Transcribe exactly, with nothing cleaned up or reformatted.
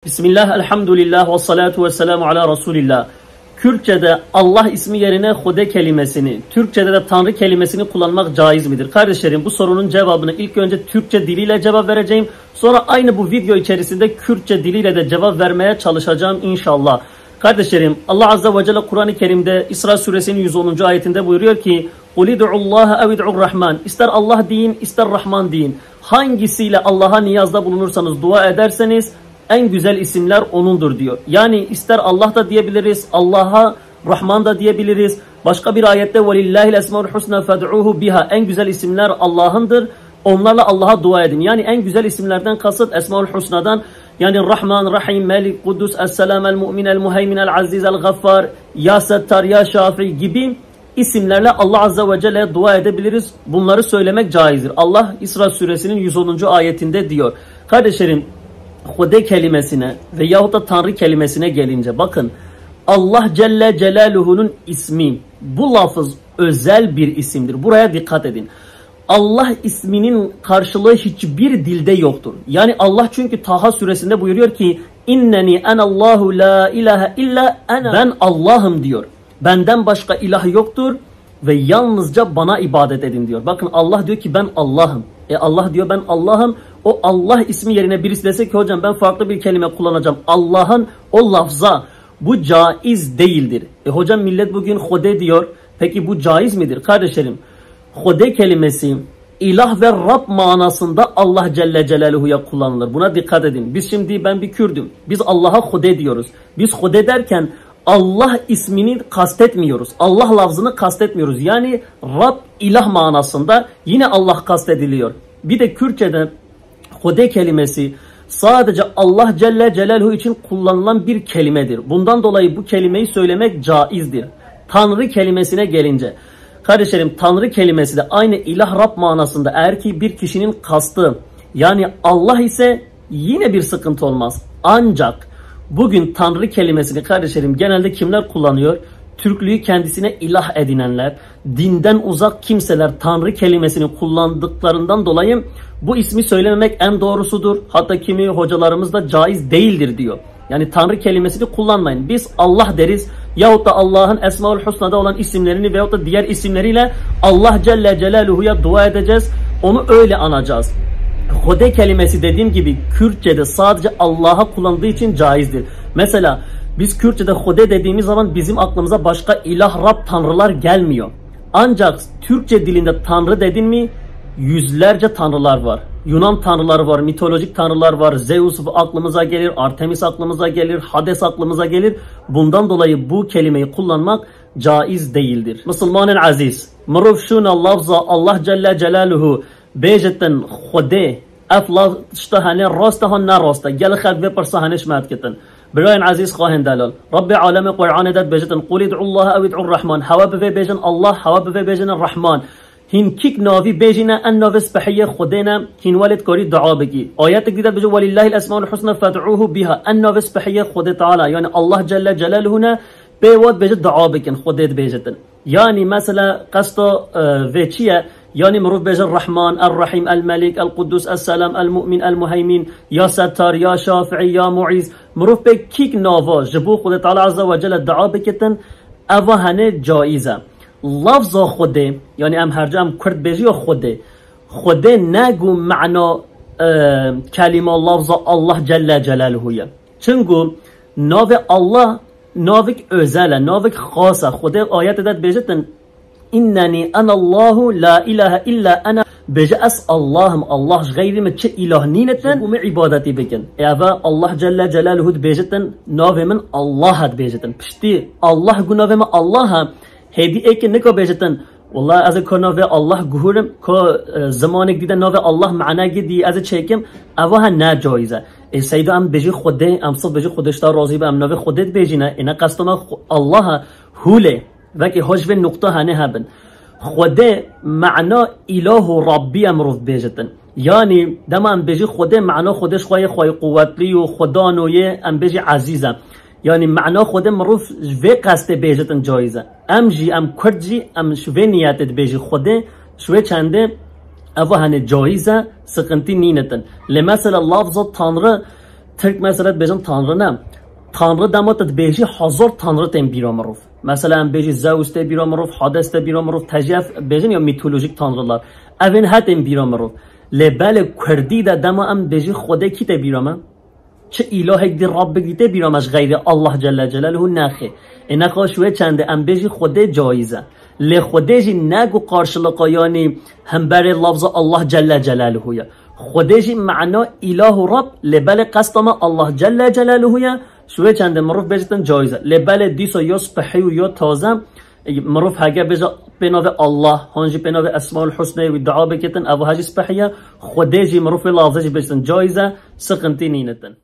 Bismillah, elhamdülillah ve salatu ve selamu ala Resulillah. Kürtçe'de Allah ismi yerine Xude kelimesini, Türkçe'de de Tanrı kelimesini kullanmak caiz midir? Kardeşlerim, bu sorunun cevabını ilk önce Türkçe diliyle cevap vereceğim. Sonra aynı bu video içerisinde Kürtçe diliyle de cevap vermeye çalışacağım inşallah. Kardeşlerim, Allah Azze ve Celle Kur'an-ı Kerim'de İsra suresinin yüz onuncu ayetinde buyuruyor ki, "Kul id'u Allah ev id'ur Rahman." İster Allah deyin, ister Rahman deyin. Hangisiyle Allah'a niyazda bulunursanız, dua ederseniz, en güzel isimler O'nundur diyor. Yani ister Allah da diyebiliriz, Allah'a Rahman da diyebiliriz. Başka bir ayette, "Velillahil esmaul husna fed'uhu biha." En güzel isimler Allah'ındır. Onlarla Allah'a dua edin. Yani en güzel isimlerden kasıt Esmaul Husna'dan, yani Rahman, Rahim, Melik, Kudus, Es-Selam, El-Mu'min, El-Muheymin, El-Aziz, El-Gaffar, Ya Settar, Ya Şafi gibi isimlerle Allah Azze ve Celle'ye dua edebiliriz. Bunları söylemek caizdir. Allah İsra suresinin yüz onuncu ayetinde diyor. Kardeşlerim, Xude kelimesine veyahut da Tanrı kelimesine gelince, bakın, Allah Celle Celaluhu'nun ismi, bu lafız özel bir isimdir. Buraya dikkat edin. Allah isminin karşılığı hiçbir dilde yoktur. Yani Allah çünkü Taha suresinde buyuruyor ki, "İnneni enallahu la ilahe illa ene." "Ben Allah'ım," diyor. "Benden başka ilah yoktur ve yalnızca bana ibadet edin," diyor. Bakın, Allah diyor ki, "Ben Allah'ım." E, Allah diyor, "Ben Allah'ım." O Allah ismi yerine birisi dese ki, "Hocam, ben farklı bir kelime kullanacağım." Allah'ın o lafza, bu caiz değildir. E, hocam, millet bugün Xude diyor. Peki bu caiz midir? Kardeşlerim, Xude kelimesi ilah ve Rab manasında Allah Celle Celaluhu'ya kullanılır. Buna dikkat edin. Biz şimdi, ben bir Kürdüm. Biz Allah'a Xude diyoruz. Biz Xude derken Allah ismini kastetmiyoruz. Allah lafzını kastetmiyoruz. Yani Rab, ilah manasında yine Allah kastediliyor. Bir de Kürtçe'de Xude kelimesi sadece Allah Celle Celaluhu için kullanılan bir kelimedir. Bundan dolayı bu kelimeyi söylemek caizdir. Tanrı kelimesine gelince, kardeşlerim, Tanrı kelimesi de aynı ilah Rab manasında, eğer ki bir kişinin kastı, yani Allah ise, yine bir sıkıntı olmaz. Ancak bugün Tanrı kelimesini, kardeşlerim, genelde kimler kullanıyor? Türklüğü kendisine ilah edinenler, dinden uzak kimseler Tanrı kelimesini kullandıklarından dolayı bu ismi söylememek en doğrusudur. Hatta kimi hocalarımız da caiz değildir diyor. Yani Tanrı kelimesini kullanmayın. Biz Allah deriz yahut da Allah'ın Esmaül Husna'da olan isimlerini veyahut da diğer isimleriyle Allah Celle Celaluhu'ya dua edeceğiz. Onu öyle anacağız. Xude kelimesi, dediğim gibi, Kürtçe'de sadece Allah'a kullandığı için caizdir. Mesela biz Kürtçe'de Xude dediğimiz zaman bizim aklımıza başka ilah, Rab, tanrılar gelmiyor. Ancak Türkçe dilinde Tanrı dedin mi, yüzlerce tanrılar var. Yunan tanrıları var, mitolojik tanrılar var. Zeus aklımıza gelir, Artemis aklımıza gelir, Hades aklımıza gelir. Bundan dolayı bu kelimeyi kullanmak caiz değildir. Musulmanên ezîz, mirov şûna lafza Allah Celle Celaluhu bêjitin Xwedê, ev laf tişta hene rast e, ne rast e? Gelek xelk vê pirsa hene ji me dikitin. Birayên ezîz, xwahên delal, Rebbê Alemê Qur'anê de dibêjitin, "Qul id'u Allah ew id'u Rahman." Hewa bi vê bêjin Allah, hewa bi vê bêjin Rahman. Hîn kîk navî bêjîne, en navê spehiyê Xwedê ne, hîn welê dikarî dua bikî. Ayetek dî de dibêje, "Welillahil esmaul husna fed'uhu biha." En navê spehiyê Xwedê Teala, yani Allah Celle Celaluhu ne, pê wa dibêje dua bikin, Xwedê dibêjitin. Yani mesela qesta, e, vê çi ye? Yani mirov bêje Rahman, Er-Rahîm, El-Melîk, El-Quddûs, Es-Selam, El-Mu'mîn, El-Muheymin, Ya Settar, Ya Şafi'î, Ya Mu'iz. Mirov pê kîk nava ji bo Xwedê Teala Azze ve Celle dua bikitin, eva hene caiz e. Lafza Xwedê, yani em her ca em Kurd bêjî ya Xwedê. Xwedê ne ku mena, e, kelîma lafza Allah Celle Celaluhu ye. Çinku navê Allah navik özel e, navik xas e. Xwedê ayetê de dibêjitin, "İnneni enallahu la ilahe illa ene." Bêje, "Ez Allah'ım, Allah ji xeyrî min çi îlah nînitin, ji bo min îbadetî bikin." Eve Allah Celle Celaluhu dibêjitin, "Navê min Allah e," dibêjitin. Piştî Allah ku navê min Allah e, hêdî êkê nika bêjitin, "Wela ez ê ka navê Allah guhurim, ka, e, zimanek dî de navê Allah manekî dî ez ê çêkim," eva he ne caiz e. Ê seyda em bêjî Xwedê, em sif bêjî Xwedê ji te razî be, em navê Xwedê dibêjîne, ê ne qesta me Xw-, Allah e, hûlê. Vekê hoj vê nuqta hene hebin. Xwedê mena îlah û Rabbî em mirov bêjitin. Yanî dema em bêjî Xwedê, mena Xwedê ji xwe yê xweyî quwetlî û xwedano yê, em bêjî ezîz e. Yanî mena Xwedê mirov ji vê qestê bêjitin caiz e. Em jî, em Kurd jî, em ji vê niyetê dibêjî Xwedê, ji wê çendê eva hene caiz e, sıkıntı nînitin. Lê mesela lafza Tanrı, Tirk mesela dibêjin Tanrı ne. Tanrı dema tu dibêjî hazar Tanrı tên bîra mirov. Mesela em bêjî Zeus tê bîra mirov, Hades tê bîra mirov, tejî ev bêjin ya mitolojîk tanrılar. Evên he tên bîra mirov. Lê belê Kurdî de dema em bêjî Xwedê kî tê bîra me? Çi îlahek dî, Rabbek dî tê bîra me ji xeyrê Allah Celle Celaluhu? Nexê. Ê nexa ji wê çendê em bêjî Xwedê caiz e. Lê Xwedê jî ne ku qarşılıqa yanî hemberê lafza Allah Celle Celaluhu ye. Xwedê jî mana îlah û Rab, lê belê qesta me Allah Celle Celaluhu ye. Ji wê çendê mirov bêjîtin caiz e. Lê belê dîsa ya spehî û ya taze, e, mirov hege bêje pê navê Allah, han jî pê navê Esmaul Husnê wî dua bikitin, ev he jî spehî ye. Xwedê jî mirov vê lafzê jî bêjîtin caiz e, sıkıntı nînitin.